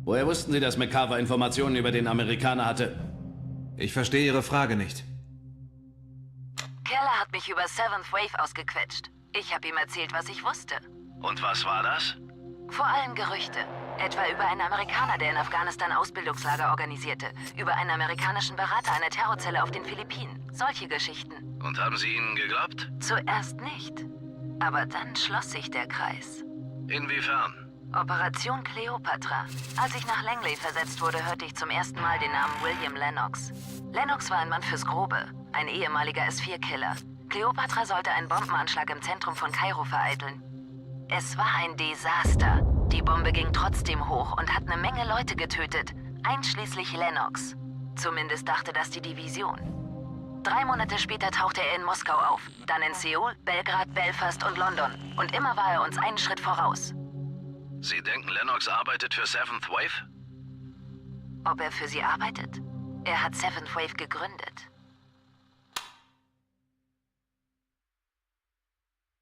Woher wussten Sie, dass McCarver Informationen über den Amerikaner hatte? Ich verstehe Ihre Frage nicht. Keller hat mich über Seventh Wave ausgequetscht. Ich habe ihm erzählt, was ich wusste. Und was war das? Vor allem Gerüchte. Etwa über einen Amerikaner, der in Afghanistan Ausbildungslager organisierte. Über einen amerikanischen Berater einer Terrorzelle auf den Philippinen. Solche Geschichten. Und haben Sie ihnen geglaubt? Zuerst nicht. Aber dann schloss sich der Kreis. Inwiefern? Operation Cleopatra. Als ich nach Langley versetzt wurde, hörte ich zum ersten Mal den Namen William Lennox. Lennox war ein Mann fürs Grobe, ein ehemaliger S4-Killer. Cleopatra sollte einen Bombenanschlag im Zentrum von Kairo vereiteln. Es war ein Desaster. Die Bombe ging trotzdem hoch und hat eine Menge Leute getötet, einschließlich Lennox. Zumindest dachte das die Division. 3 Monate später tauchte er in Moskau auf, dann in Seoul, Belgrad, Belfast und London. Und immer war er uns einen Schritt voraus. Sie denken, Lennox arbeitet für Seventh Wave? Ob er für sie arbeitet? Er hat Seventh Wave gegründet.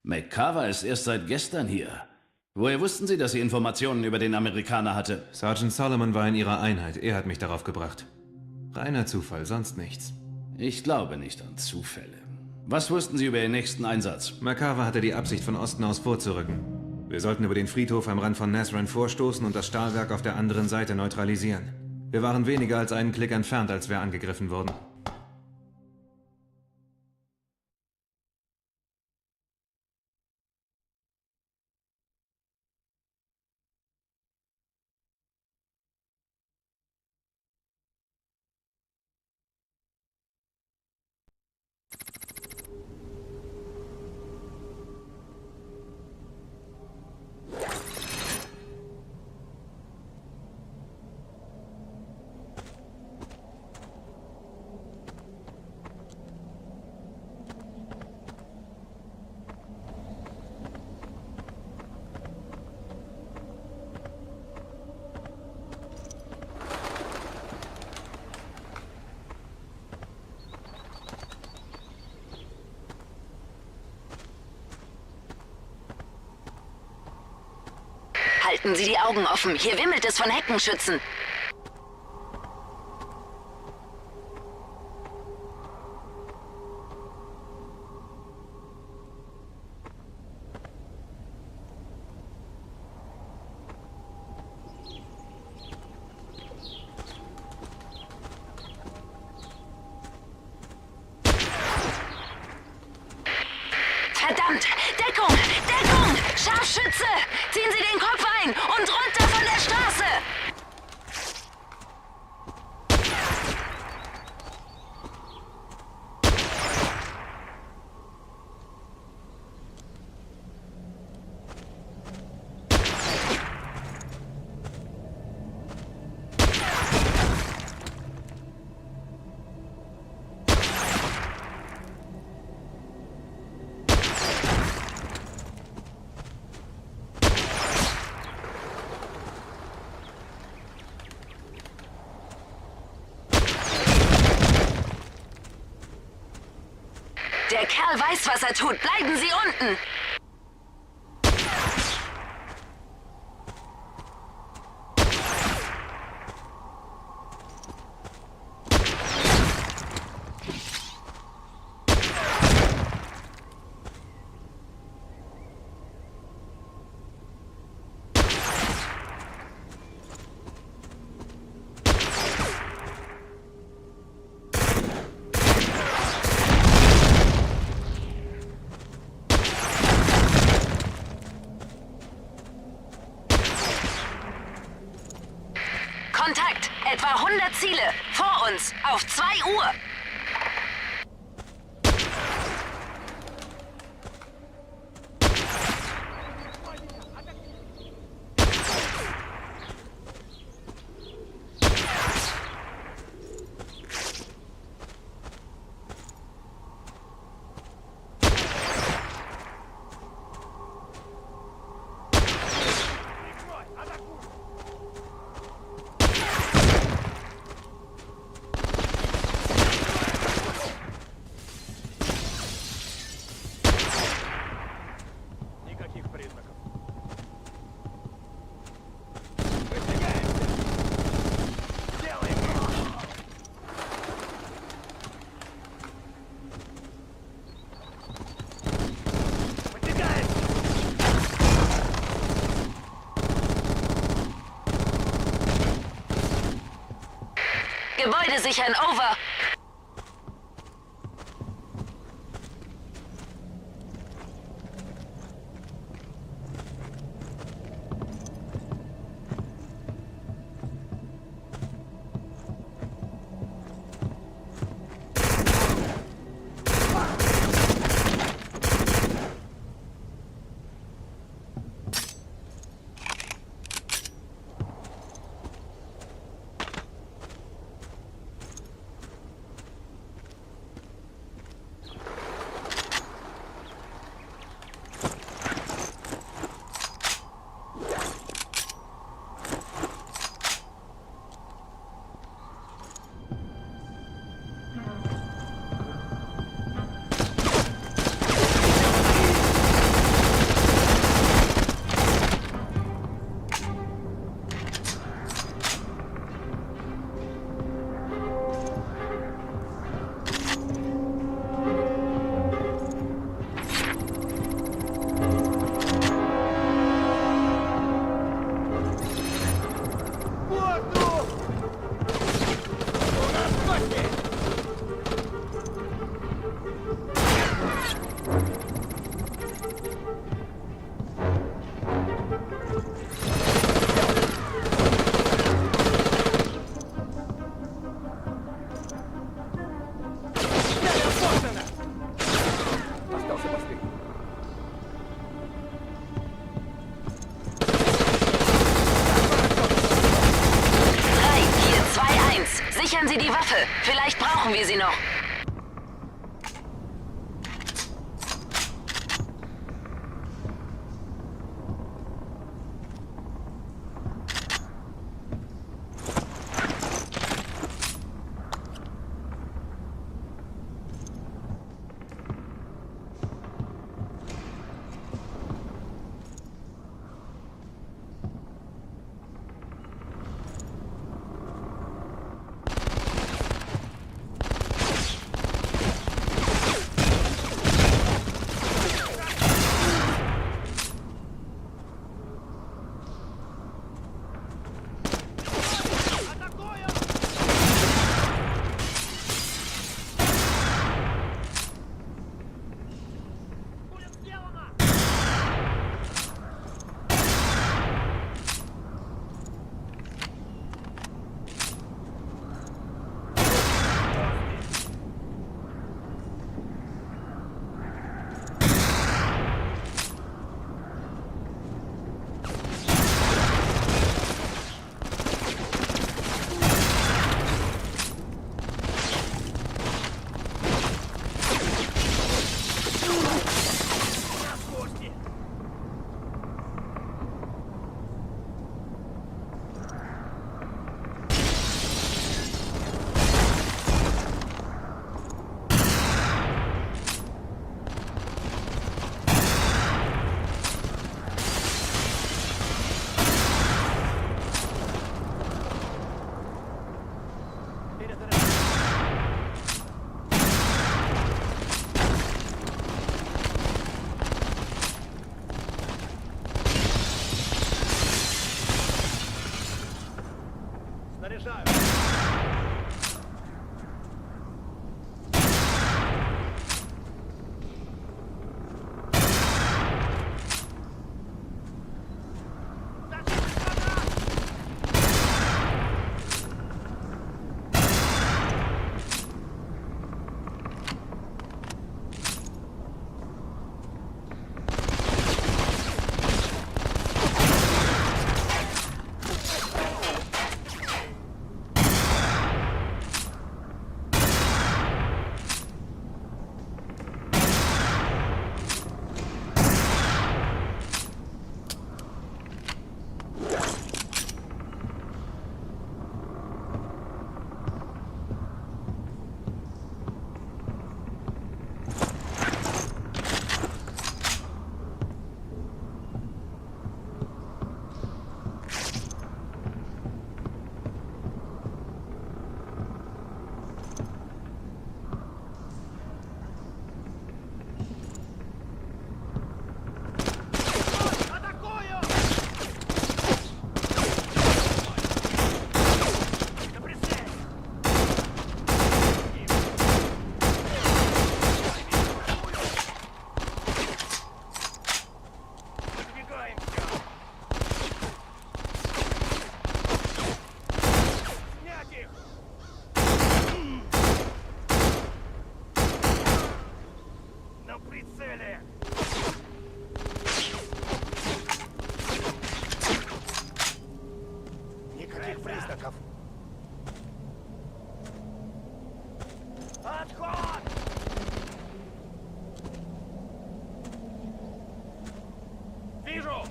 McCarver ist erst seit gestern hier. Woher wussten Sie, dass sie Informationen über den Amerikaner hatte? Sergeant Solomon war in Ihrer Einheit. Er hat mich darauf gebracht. Reiner Zufall, sonst nichts. Ich glaube nicht an Zufälle. Was wussten Sie über Ihren nächsten Einsatz? Makawa hatte die Absicht, von Osten aus vorzurücken. Wir sollten über den Friedhof am Rand von Nazran vorstoßen und das Stahlwerk auf der anderen Seite neutralisieren. Wir waren weniger als einen Klick entfernt, als wir angegriffen wurden. Halten Sie die Augen offen. Hier wimmelt es von Heckenschützen. Verdammt! Deckung! Deckung! Scharfschütze! Ziehen Sie den Kopf ein und runter von der Straße! Der Kerl weiß, was er tut. Bleiben Sie unten! Kontakt! Etwa 100 Ziele! Vor uns! Auf 2 Uhr! Gebäude sichern, over. Drei, vier, zwei, eins. Sichern Sie die Waffe. Vielleicht brauchen wir sie noch. Противников. Отход! Вижу!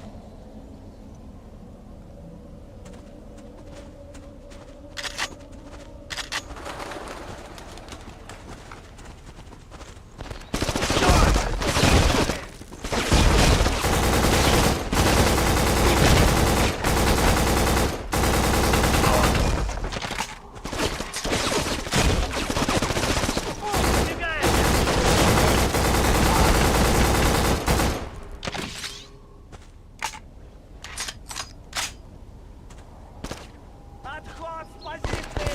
Отход с позиции!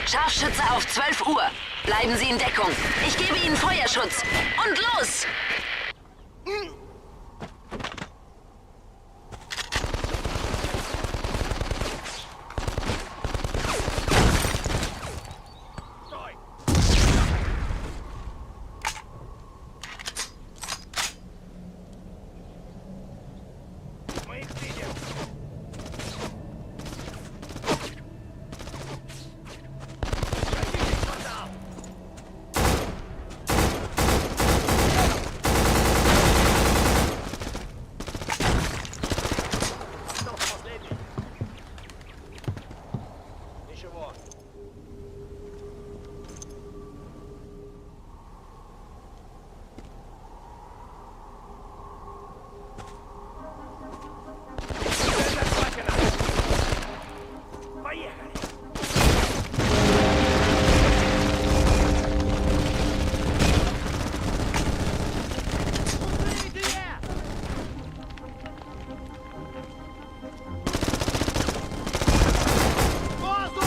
Scharfschütze auf 12 Uhr. Bleiben Sie in Deckung. Ich gebe Ihnen Feuerschutz. Und los! Стой! Мы их видим! Зайдите в квартал! Остался последний. Ничего. Цель захвачена! Поехали! Укрытие! Воздух!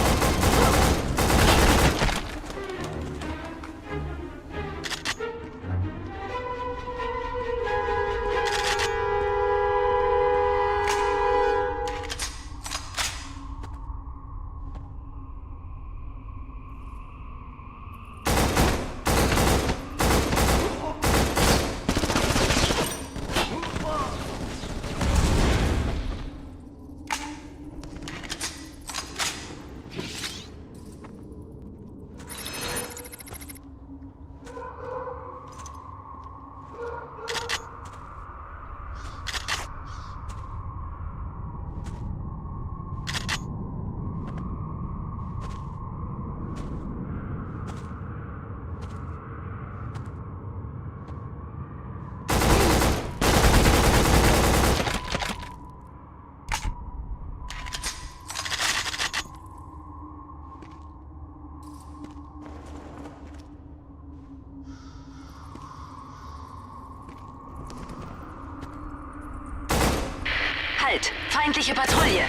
Halt! Feindliche Patrouille!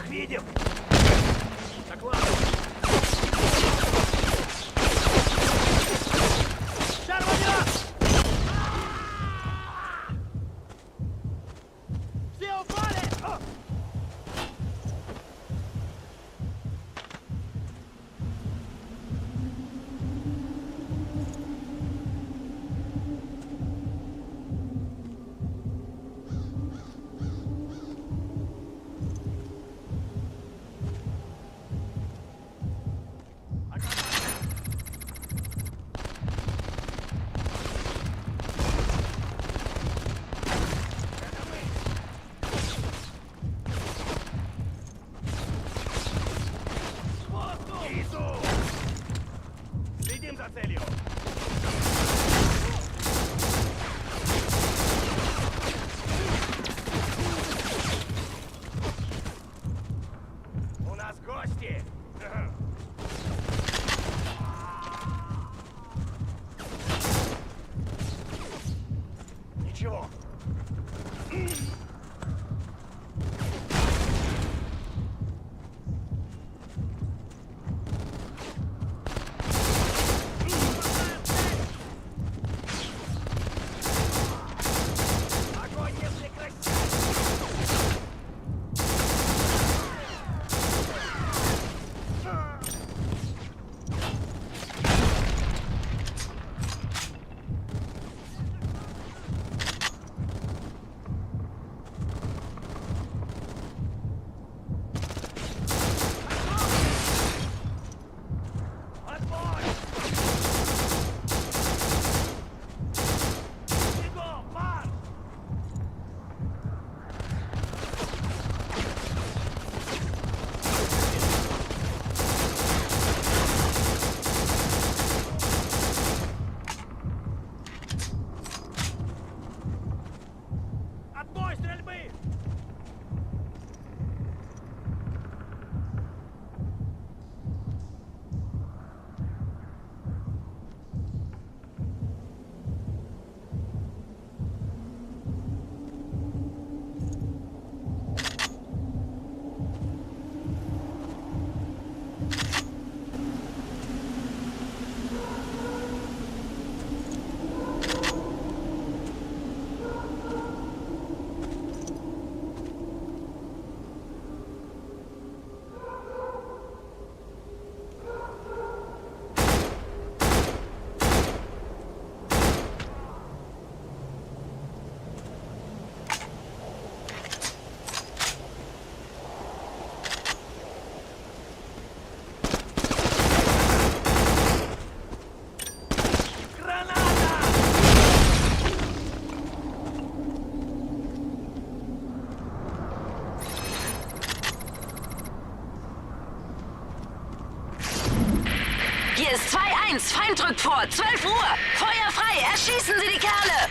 Их видим! Докладываю! Шарваня! Все упали! А! Воздух! Иду! Следим за целью! У нас гости! Ничего. Огонь не прекращай! Отбой! Бегом, марш! Отбой стрельбы! Граната! Hier ist 2-1, Feind drückt vor, 12 Uhr. Feuer frei, erschießen Sie die Kerle!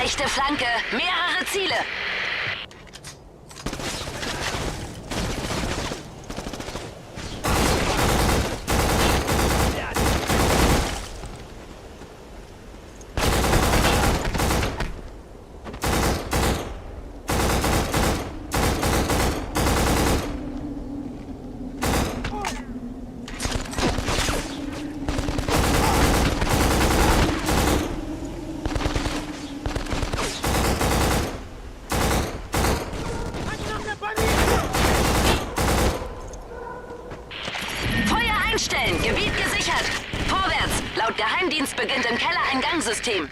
Rechte Flanke, mehrere Ziele. Beginnt im Keller ein Gangsystem.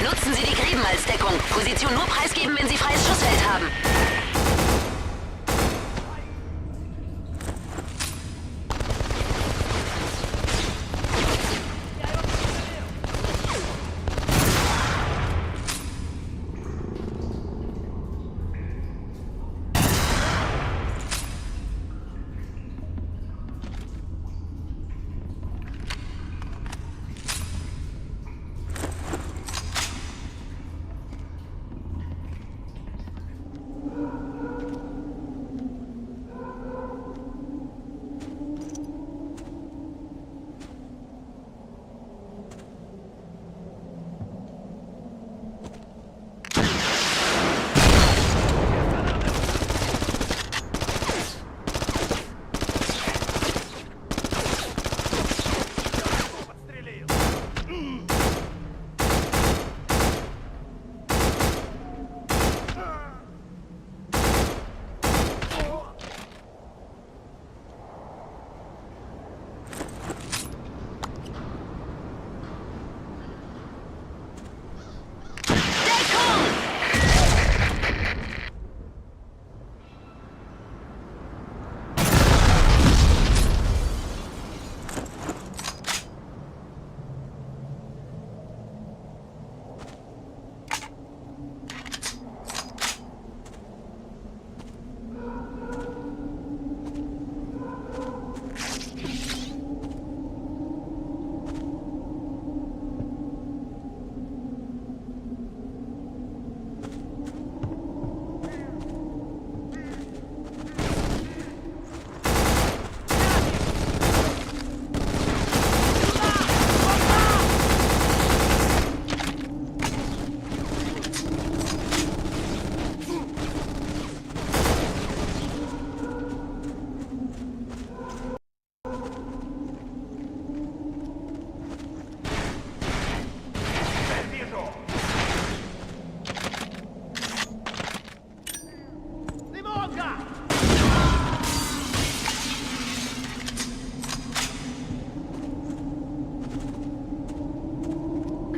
Nutzen Sie die Gräben als Deckung. Position nur preisgeben, wenn Sie freies Schussfeld haben.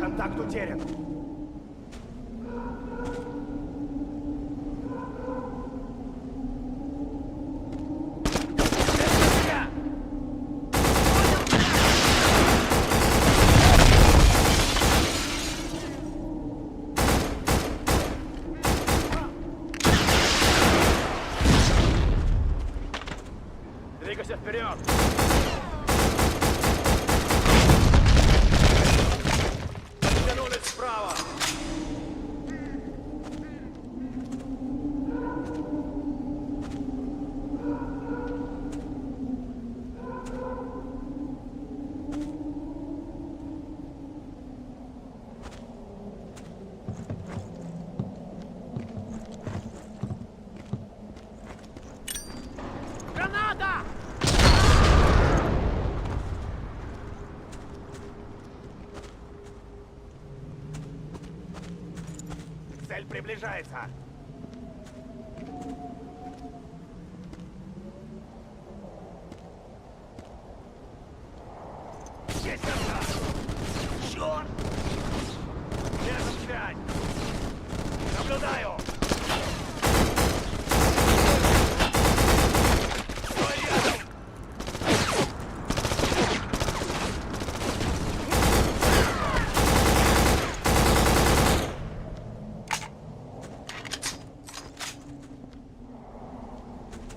Контакт утерян. Двигайся вперед! Подтянулись справа! Граната! Цель приближается. Есть контакт! Черт! Рядом связь! Наблюдаю! Стой рядом!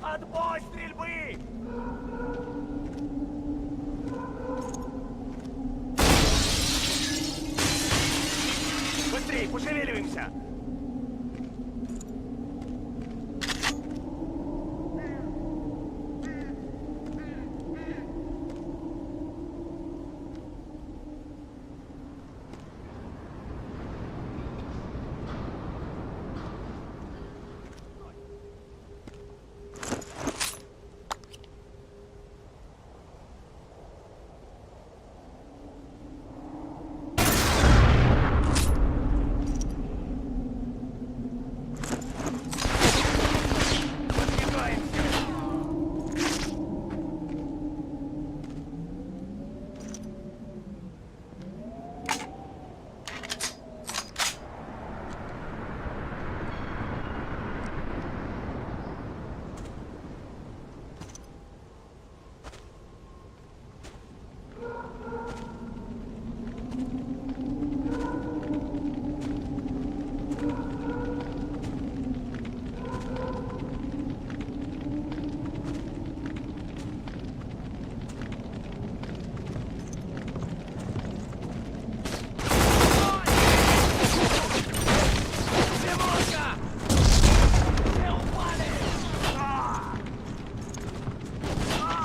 Отбой стрельбы! Быстрей, пошевеливаемся! Подвигаемся! Лимонка! Все упали! А! А!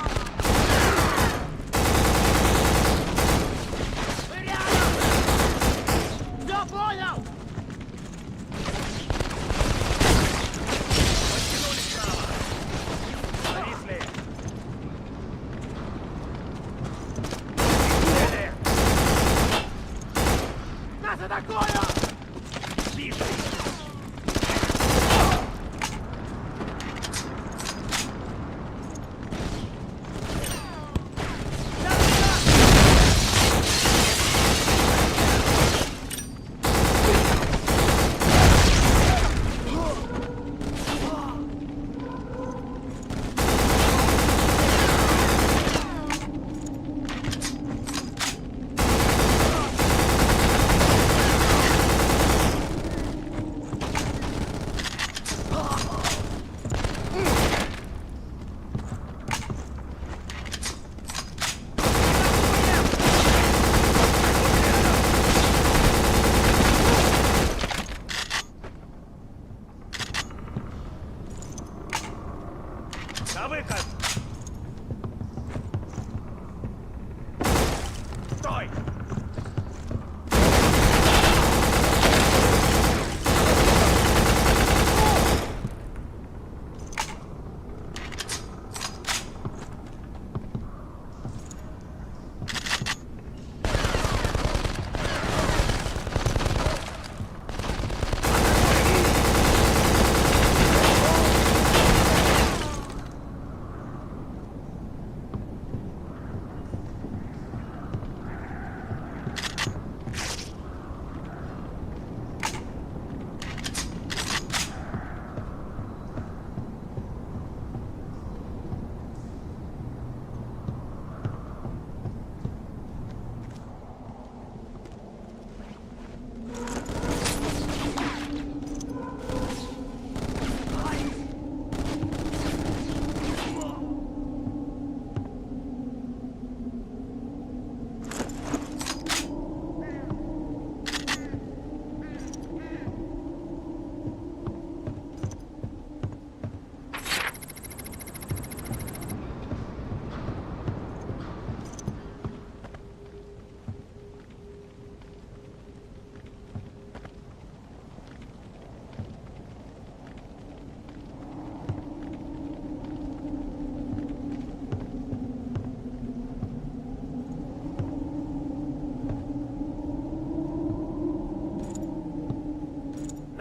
Рядом! Все понял! Подтянули справа! Зависли! Цели! Нас атакуют! Ближе!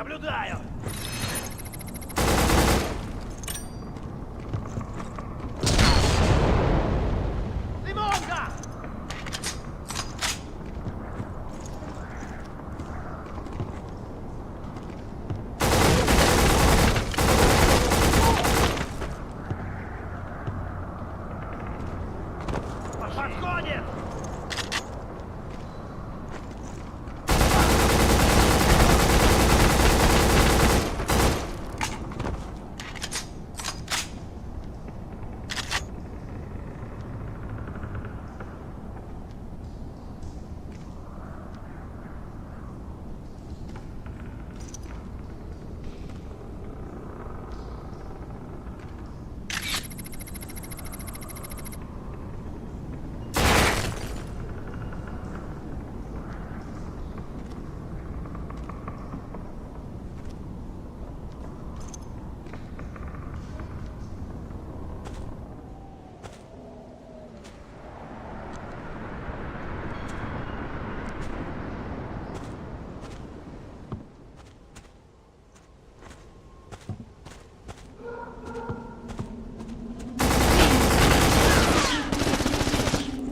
Наблюдаю! Лимонка! Подходит!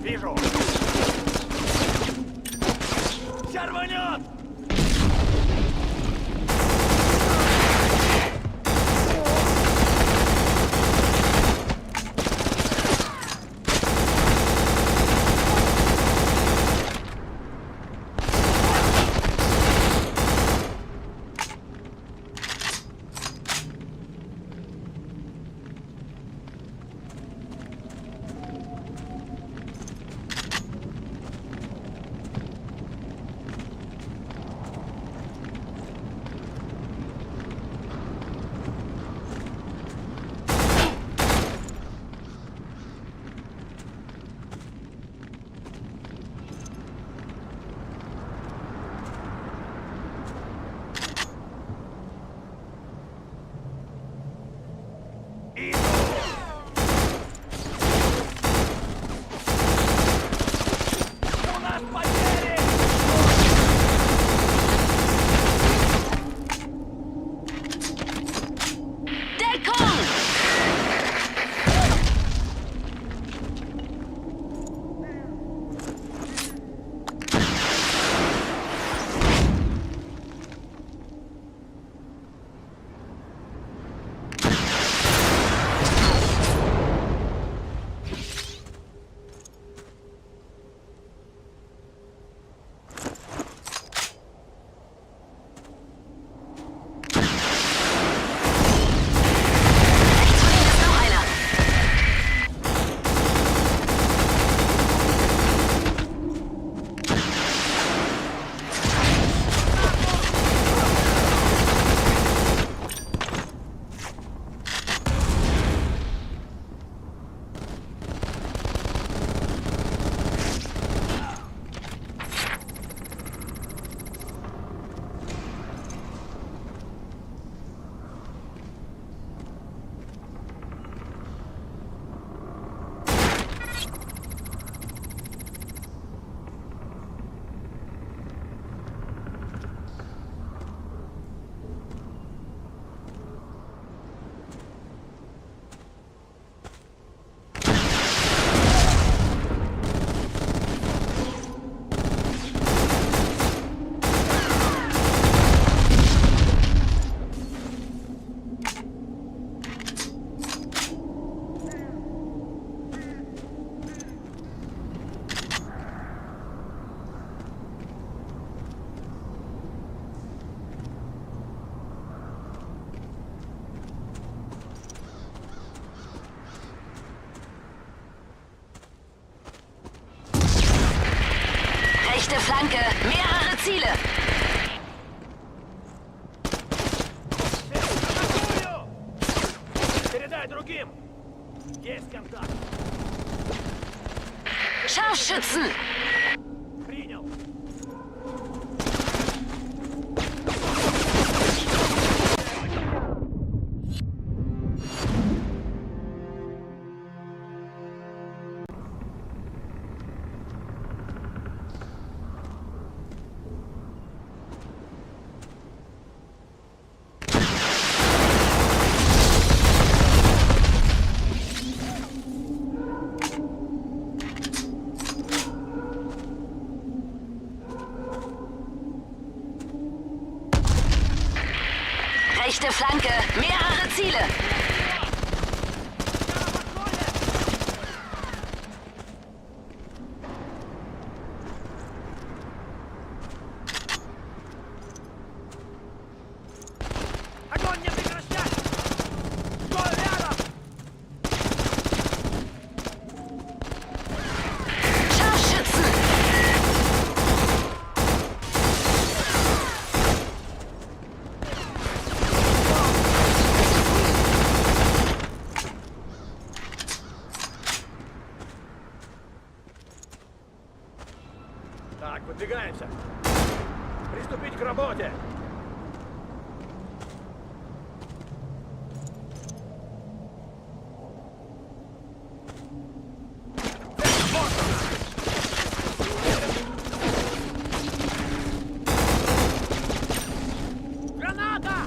Вижу! Сейчас рванет! У нас потери! Deckung! Rechts von Ihnen ist noch einer. Rechte Flanke, mehrere Ziele. Атакую! Передай другим! Есть контакт! Scharfschützen! Принял! Rechte Flanke, mehrere Ziele. Огонь не прекращать! Стой рядом! Scharfschützen! Так, выдвигаемся. Приступить к работе. Граната!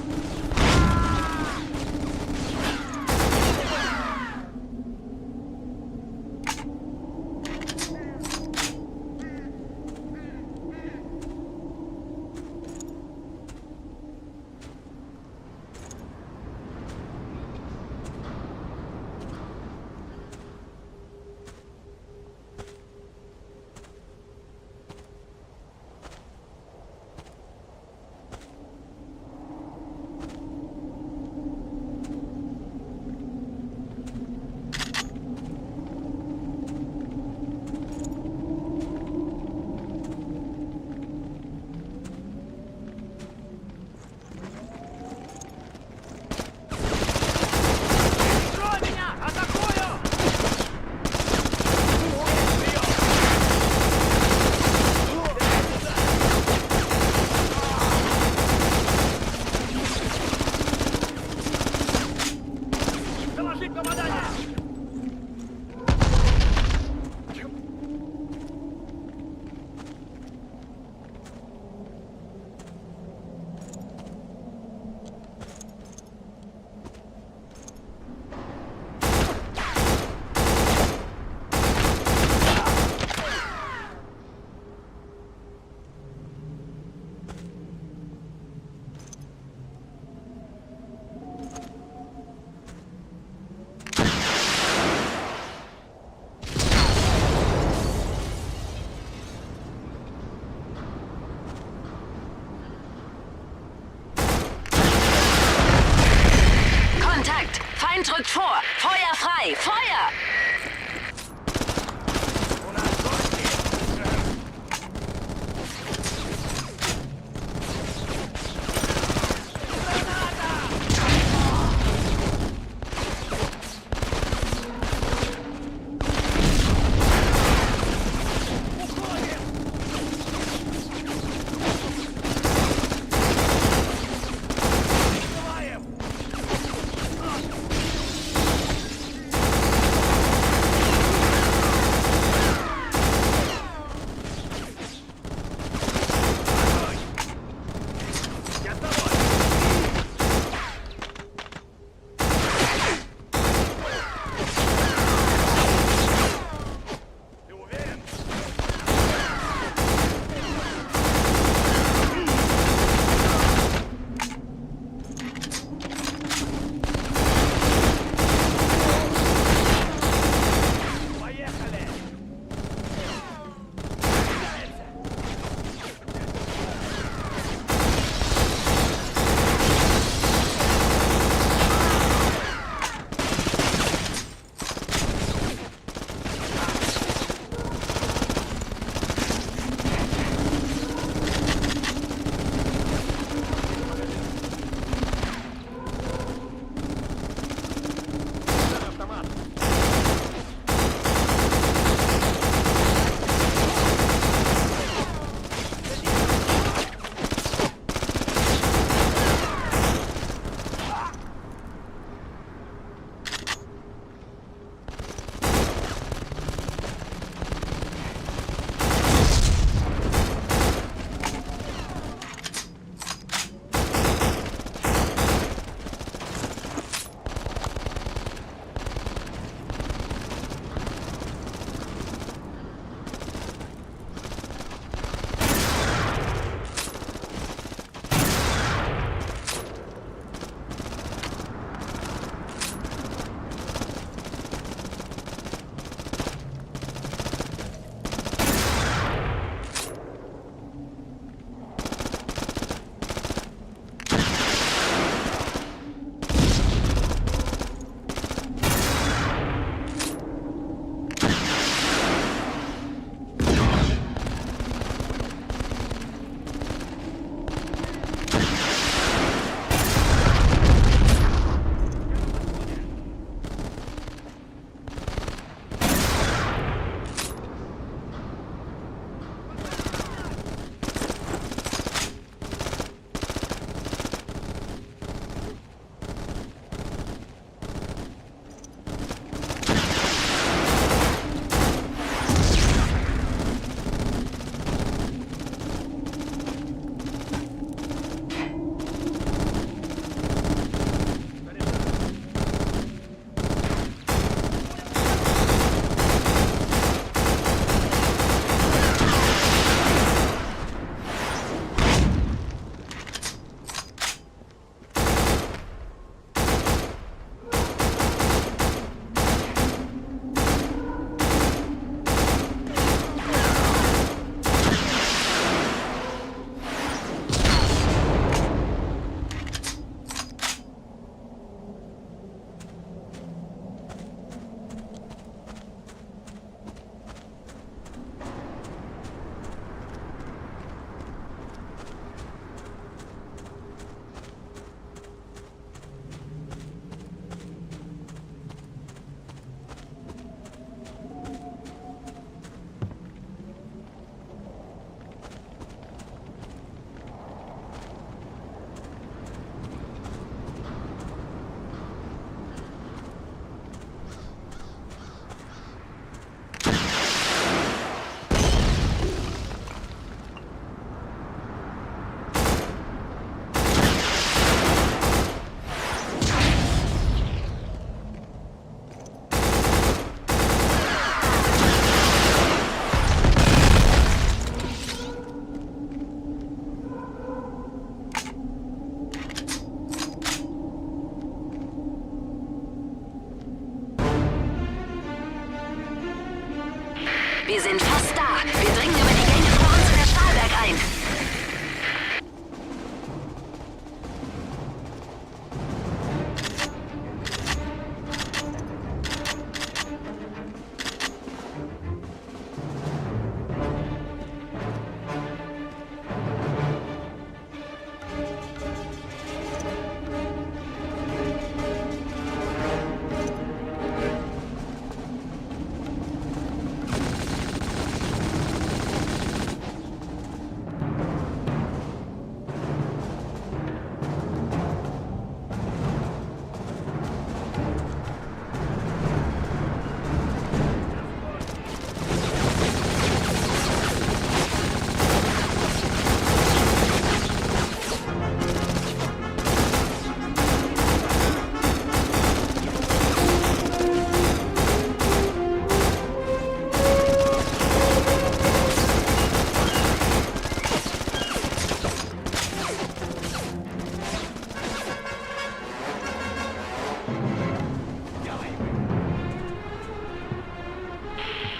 Wir sind fast da. Wir dringen über die Gänge vor uns in das Stahlwerk ein.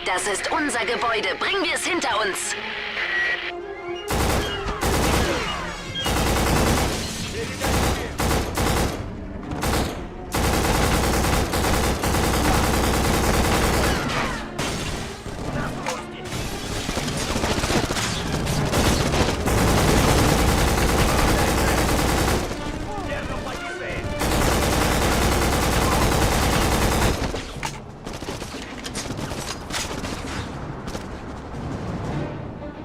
Das ist unser Gebäude. Bringen wir es hinter uns. Держим позиции!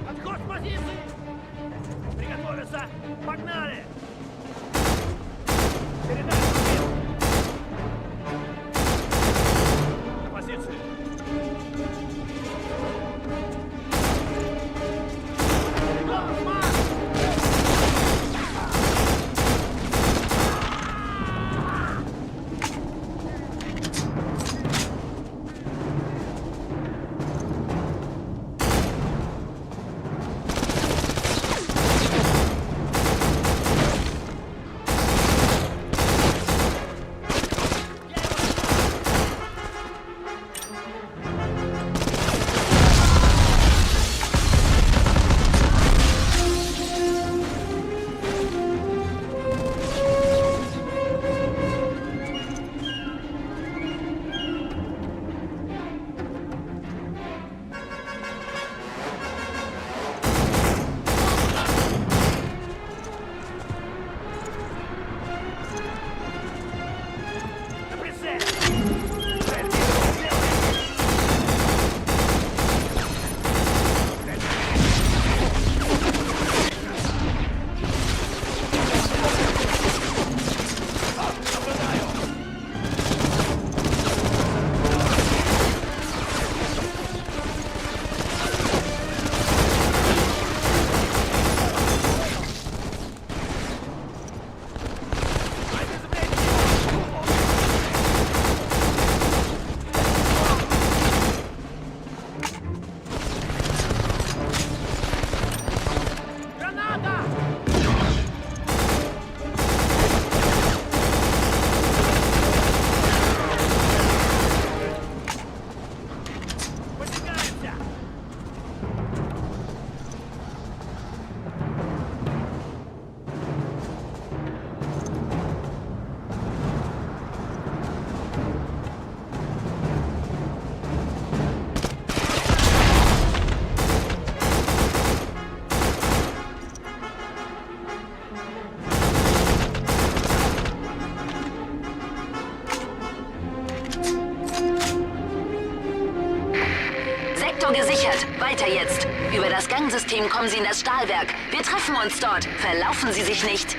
Отход с позиции! Приготовиться! Погнали! Передача сил! На позицию! Бегом, марш! На прицеле! Цель белый! Граната! Выдвигаемся! Sektor gesichert. Weiter jetzt. Über das Gangsystem kommen Sie in das Stahlwerk. Wir treffen uns dort. Verlaufen Sie sich nicht.